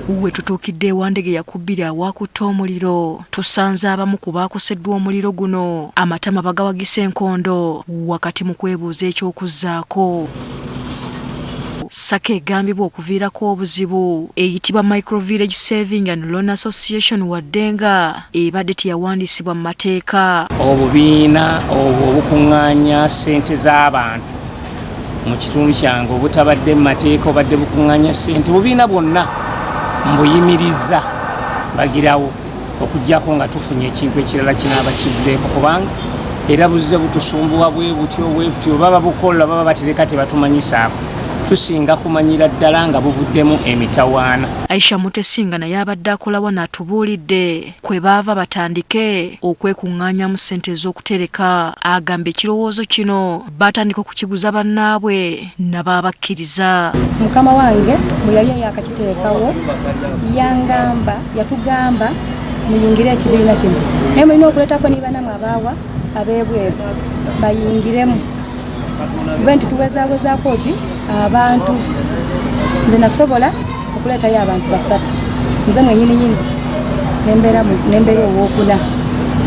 We tutuukidde e Wandegeya ku bbiri awaakutte omuliro, tusanze abamu ku baakoseddwa omuliro guno amatama bagawagisa enkondo wakati mu kwebuuza eky'okuzzaako. Sacco egambibwa okuviirako obuzibu eyitibwa Micro Village Saving and Loan Association wadde nga ebadde teyawandiisibwa mu mateeka. Obubiina obwo obukuŋŋaanya ssente z'abantu mu kitundu kyange obutabadde mu mateeka obadde bukuŋŋaanya ssente, obubiina bwonna mbuyimiriza bagirawo okuggyako nga tufunye ekintu ekirala kinaaba kizzeeko, kubanga era buzze butusumbuwa bwe butyo bwe butyo, baba bukola baba batereka tebatumanyisaako, tusinga kumanyira ddala nga buvuddemu emitawaana. Aisha Mutesi nga naye abadde akola wano atubuulidde kwe baava batandike okwekung'aanyamu ssente ez'okutereka. Agamba ekirowoozo kino baatandika okukiguza bannaabwe nabo abakkiriza. Mukama wange bwe yali yakakiteekawo yangamba, yatugamba muyingire ekibiina kino, naye mulina okuleetako ni banamwe abaawa ab'ebweru bayingiremu, kube nti tuwezaawezaako ki abantu. Nze nasobola okuleetayo abantu basatu, nze mwenyininyini nembeera owokuna,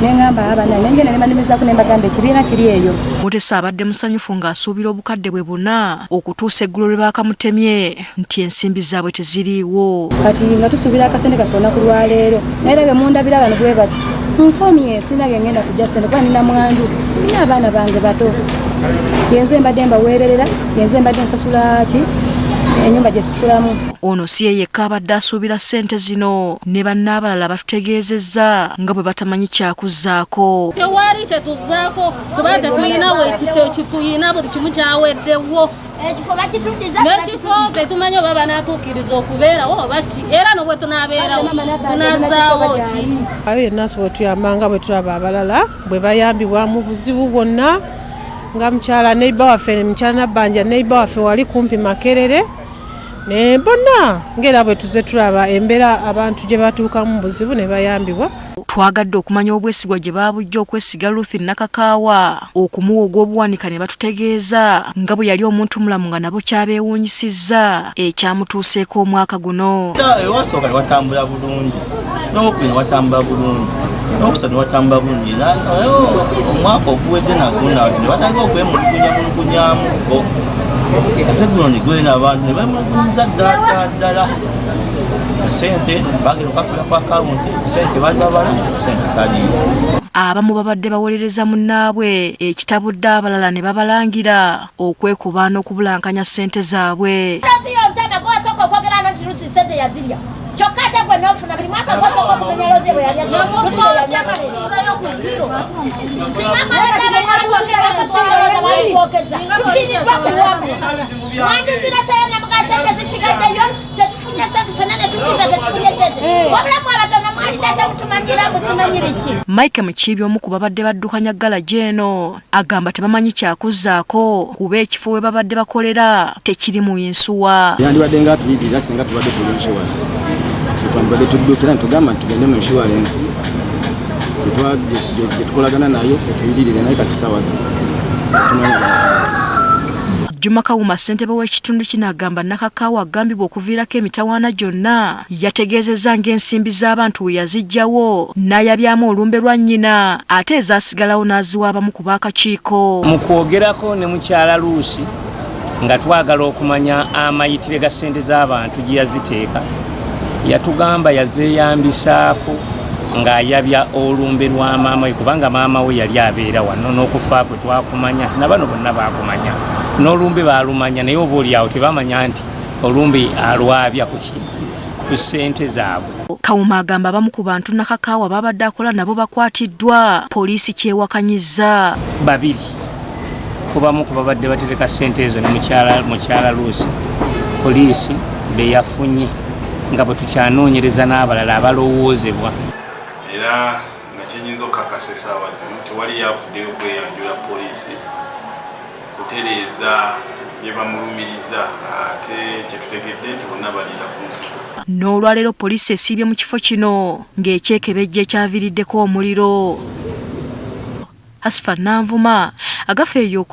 nengamba abana nengenda nebanimizaako nembagamba ekibiina kiri eyo. Mutesa abadde musanyufu ng'asuubira obukadde bwe buna okutuusa eggulo lwe baakamutemye nti ensimbi zaabwe teziriiwo. Kati nga tusuubira akasente kaffe olunaku lwaleero, naye era bwe mundabira bano bwe bati nkomye, sirina ge ngenda kujja ssente kuba nina mwandu, nina abaana bange bato, yenze mbadde mbaweererera, yenze mbadde nsasula ki ennyumba gye susulamu. Ono si ye yekka abadde asuubira ssente zino, ne banne abalala batutegeezezza nga bwe batamanyi kyakuzzaako. Tewali kye tuzzaako kuba tetulina wekituyina, buli kimu kyaweddewo. Ekifo bakituddiza, n'ekifo tetumanyi oba banaatuukiriza okubeerawo oba ki, era no bwe tunaabeerawo tunazzaawo ki? Ayo yenna asobola otuyamba nga bwe tulaba abalala bwe bayambibwa mu buzibu bwonna, nga mukyala neighbor waffe, mukyala Nabbanja, neighbor waffe wali kumpi Makerere, ne bonna ng'era bwe tuze tulaba embeera abantu gye batuukamu mu buzibu ne bayambibwa. Twagadde okumanya obwesigwa gye baabujja okwesiga Ruth Nakakaawa okumuwa ogw'obuwanika ne batutegeeza nga bwe yali omuntu mulamu nga nabo kyabeewuunyisizza ekyamutuuseeko omwaka guno. Ewasooka ne watambula bulungi, n'owokubiri ne watambula bulungi, n'okusatu ne watambula bulungi, omwaka oguwedde nagwo ne batandika okwemulugunya mulugunyamuko, ate guno ne gwena abantu ne bemulugunyiza ddala ddala ddala. Sente bagenda okakula ku akawunti, sente bali babala, sente taliiwo. Abamu babadde bawolereza munnaabwe ekitabudde abalala ne babalangira okwekubaana okubulankanya ssente zaabwe. Gwasooka okwogera nti Rusi sente yazirya, kyokka ate gwe nofuna buli mwaka gwasooka okumenya Rozi bwe yalya. Singa mwabadde tufiiriddwa ku lwamwe, mwandizireseyo ne muga sente zisigaddeyo, tetufunye sente fenna ne tukiza tetufunye sente, wabula mwe abatono mwalidde ate mutumanyira musimanyi biki. Mike Mukiibi omu ku babadde baddukanya galagi eno agamba tebamanyi kyakuzzaako kuba ekifo we babadde bakolera tekiri mu yinsuwa. Yandibadde nga atuliyirira singa tubadde tuli insurance, twandibadde tuddukira ntugamba nti tugende mu insurance gye tukolagana nayo etuyiririre, naye kati ssaawa zino tumanyi. Juma Kawuma ssentebe w'ekitundu kino agamba Nakakaawa agambibwa okuviirako emitawaana gyonna yategeezezza ng'ensimbi z'abantu we yaziggyawo n'ayabyamu olumbe lwa nnyina ate ezaasigalawo n'aziwa abamu ku b'akakiiko. Mu kwogerako ne mukyala Luusi nga twagala okumanya amayitire ga ssente z'abantu gye yaziteeka, yatugamba yazeeyambisaako ng'ayabya olumbe lwa maama we, kubanga maama we yali abeera wano n'okufa kwe twakumanya, na bano bonna baakumanya n'olumbe baalumanya, naye oba oli awo tebamanya nti olumbe alwabya ku ki, ku ssente zaabwe. Kawuma agamba abamu ku bantu Nakakaawa babadde akola nabo bakwatiddwa, poliisi kyewakanyizza. Babiri kubamu ku babadde batereka ssente ezo ne mukyala Luusi poliisi be yafunye, nga bwe tukyanoonyereza n'abalala abalowoozebwa. Era nga kyenyinza okukakasa essaawa zino, tewali yavuddeyo kweyanjula poliisi kutereeza bye bamulumiriza, ate kyetutegedde nti bonna baliira ku nsiko. N'olwaleero poliisi esiibye mu kifo kino ng'ekyekebejja ekyaviiriddeko omuliro. Hasfa Nanvuma agafa eyo.